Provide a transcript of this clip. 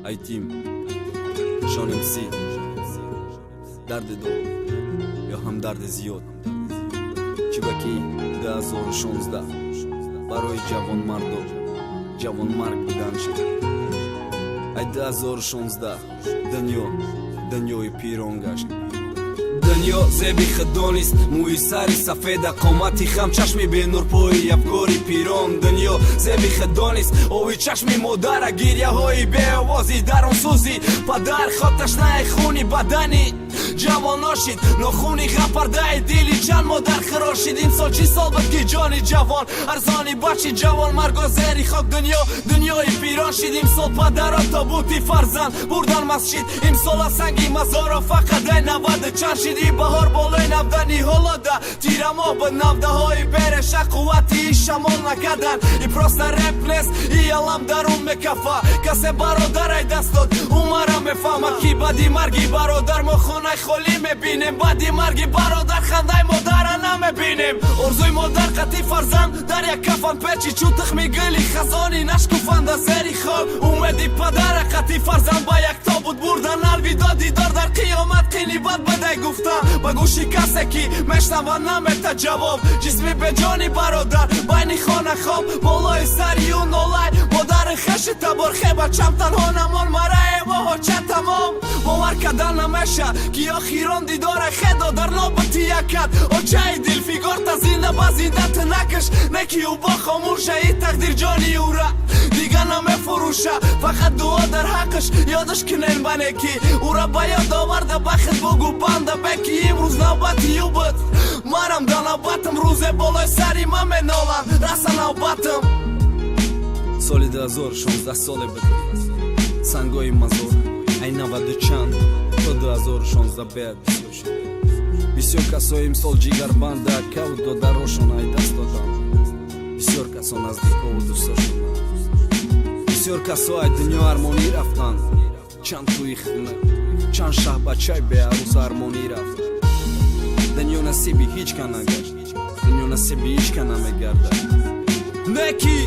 Айтим Шон МС, дарди дол ё ҳамдарди зиёд. Чибаки 2016 барои ҷавонмарду ҷавонмарг будан шуд. Ай 2016 дунё дунёи пирон гашт. Дунё зеби худонист: мӯи сари сафеда, қомати хам, чашми бенурпои афгори пирон. Дунё зеби худонист: ови чашми модара, гирьяҳои беовози дарунсӯзи падар, хоташнаи хуни бадани ҷавоношид, нохуни ғампардаи дили чанд модар хирошид. Имсол чӣ сол буд, ки ҷони ҷавон арзони бахши ҷавон марго зери хок. Дунё дунёи пирон шид. Имсол падаро тобути фарзанд бурдан масҷид. Имсола санги мазоро фақат ай 90 чанд шид. И баҳор болои навдани ҳолода тирамоҳ буд, навдаҳои береша қуввати шамол накардан. И просто реп нест, и алам дарун мекафа. Касе бародарай даст дод, умара мефаҳмад, ки баъди марги бародар мо хонаи холӣ мебинем, баъди марги бародар хандаи модара намебинем. Орзуи модар қатъи фарзанд дар як кафан печи, чун тухми гули хазони нашкуфанда зери хок. Умеди падара қатъи фарзанд ба як тобут бурдан, алвидо, дидор дар қиёмат, қини бад бадай гуфта ба гӯши касе, ки мешнава, намета ҷавоб. Ҷисми беҷони бародар байни хона хоб, болои сари ӯ нолай модари хеши табор: хеба чам, танҳо намон марае воҳоча тамом. Бовар кардан намеша, ки охирон дидора хедо дар нобати якат очаи дилфигорта зинда ба зинда ту накаш, не ки ӯ бо хомӯша. И тақдир ҷони ӯра дига намефурӯша, фақат дуо дар ҳаққаш ёдаш кунен бане, ки ӯра ба ёд оварда бахт бугу банда беки. Имрӯз навбати ӯ буд, марам да навбатам, рӯзе болои сари ман меноланд, раса навбатам. Соли 2016 соле буд, сангои мазор ай 90 чанд то 2016 беяд бисёр шуд. Бисёр касо имсол ҷигарбанда акаву додарошон ай даст доданд, бисёр касо наздикову дӯстошон, бисёр касо ай дунё армонӣ рафтанд. Чанд тӯи хона, чанд шаҳбачаи беарӯс армонӣ рафт. Дунё насиби ҳеҷ ка нагашт, дунё насиби ҳеҷ ка намегардад. Неки